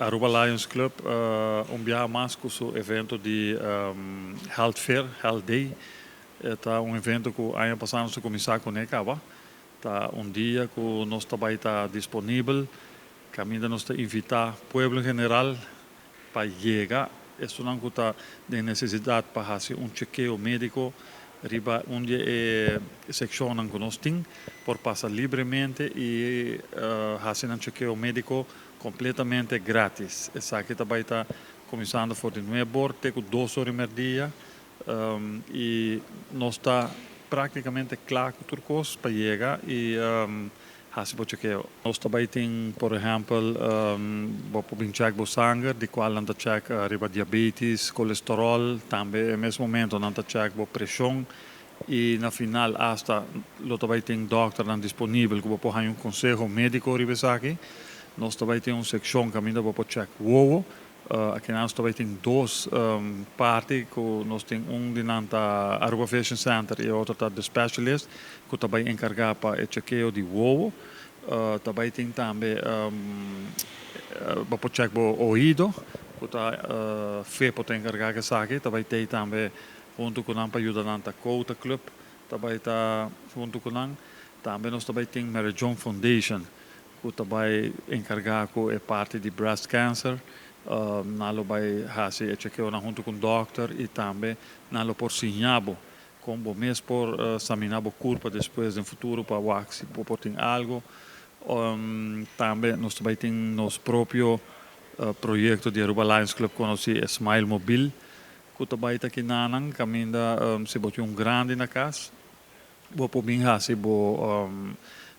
Aruba Lions Club un biaha mas cu su evento di Health Fair, Health Day. Ta un evento cu aña pasa nos a cuminsa cune caba. Ta un dia cu nos ta bay ta disponibel, caminda nos ta invita pueblo en general pa yega, esunnan cu ta den necesidad pa haci un chekeo medico riba un di e seccionnan cu nos tin, por pasa libremente y haci nan chekeo medico completamente gratis. Esaki ta bay ta cuminsando for di 9 or te cu 2 or y merdia y nos ta practicamente cla cu tur cos pa yega y haci bo chekeo. Nos tambe tin, por ehempel, bo por check bo sanger, di cual nan ta check riba diabetes, colesterol, tambe na mes momento nan ta check bo presion y na final hasta lo tambe tin dokter nan disponibel cu por un conseho medico riba esaki. Nos tambe tin un seccion caminda bo por check wowo. Aki nos tambe tin dos parti cu nos tin, un di nan ta Aruba Vision Center y otro ta The Specialist, cu tambe encarga pa e chekeo di wowo. Tambe tin tambe pa check bo oido, cu ta FEPO ta encarga cu esaki, tambe tin tambe hunto cu nan pa yuda nan ta Quota Club, tambe ta hunto cu nan. Tambe nos tambe tin Mary John Foundation, cu tambe encarga cu e parti di breast cancer. Nan lo bay haci e chekeo nan hunto cu dokter y tambe nan lo por siña bo con bo mes por examina bo curpa despues den futuro pa wak si bo por tin algo. Tambe nos tambe tin nos propio proyecto di Aruba Lions Club conoci, Smile Mobile, cu tambe ta aki nan caminda si bo tin un grandi na cas, bo por bin haci bo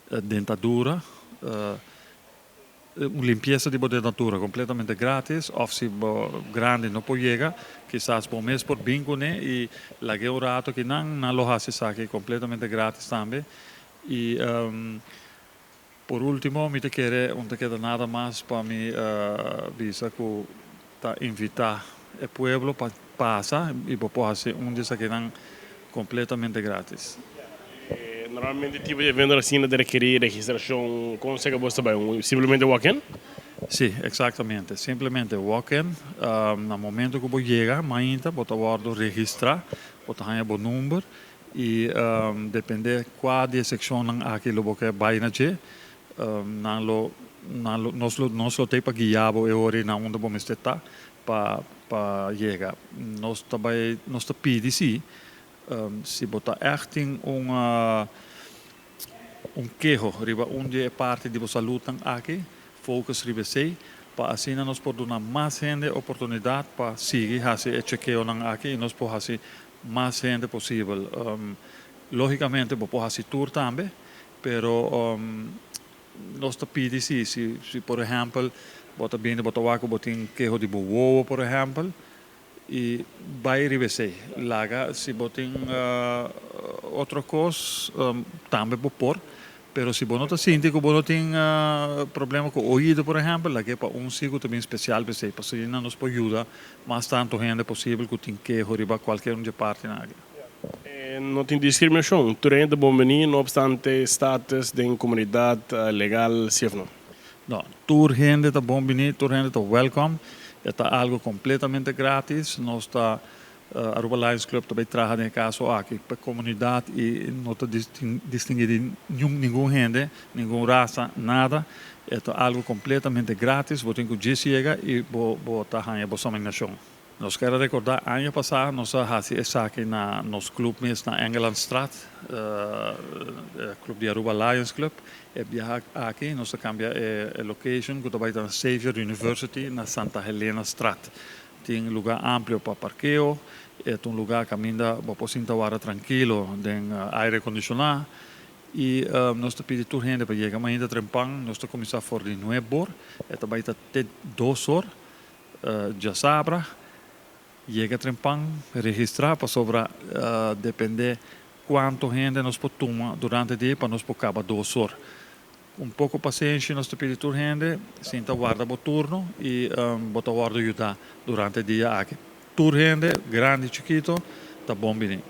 dentadura, un limpieza di bo dentadura completamente gratis, of si bo grandi no por yega, kisas bo mes por bin cune y lag'e un rato aki nan, nan lo haci esaki completamente gratis tambe. Y por ultimo, mi ta kere, no ta keda nada mas pa mi bisa cu ta invita e pueblo pa pasa y bo por haci un di esakinan completamente gratis. Normalmente tipo di evento asina ta rekeri registracion, con ta bo tambe? Simplemente walk-in? Si, exactamente. Simplemente walk-in. Na momento cu bo yega, mainta, bo ta wordo registra, bo ta haya bo number y depende cua di e seccion aki lo bo kier bay na dje, nan lo, nos lo tin pa guia bo e ora na unda bo mester ta pa yega. Nos tambe nos ta pidi si, si bo ta echt tin un keho riba un di e parti di bo salud aki, focus riba esey, pa asina nos por duna mas hende oportunidad pa sigui haci e chekeo nan aki y nos por haci mas hende posibel. Logicamente, bo por haci tur tambe, pero nos ta pidi si, por ehempel, bo ta bin, bo ta wak, bo tin keho di bo wowo, por ehempel, y bay riba esey. Laga, si bo tin otro cos, tambe bo por, pero si bo no ta sinti cu bo no tin problema cu oido, por ehempel, lag'e pa un sitio tambe special pa esey, pa asina nos por yuda mas tanto hende posibel cu tin keho riba cualkier un di e parti aki. No tin discriminacion, tur hende bon bini, no obstante status di comunidad, legal, si of no? No, tur hende ta bon bini, tur hende ta welcome. Ta algo completamente gratis. Nos ta Aruba Lions Club tambe ta traha den caso aki pa comunidad y no ta distingui di ningun hende, ningun rasa, nada. Ta algo completamente gratis. Bo tin cu yega y bo ta haya bo examinacion. Nos kier recorda, aña pasa nos a haci esaki na nos club mes na Engelandstraat, club di Aruba Lions Club. E biaha aki nos a cambia e location, cu ta na Xavier University na Santa Helena Straat. Tin lugar amplio pa parkeo, ta un lugar caminda bo por sinta warda trankilo den aire acondiciona y nos ta pidi tur hende pa yega mainta trempan. Nos ta cuminsa for di 9 or, y ta bay te 2 or diasabra. Yega trempan, registra pasobra depende cuanto hende nos por tuma durante dia pa nos por caba 2 or. Un poco pasenshi nos ta pidi tur hende, sinta warda bo turno y bo ta wordo yuda durante dia aki. Tur hende, grandi y chikito, ta bon bini.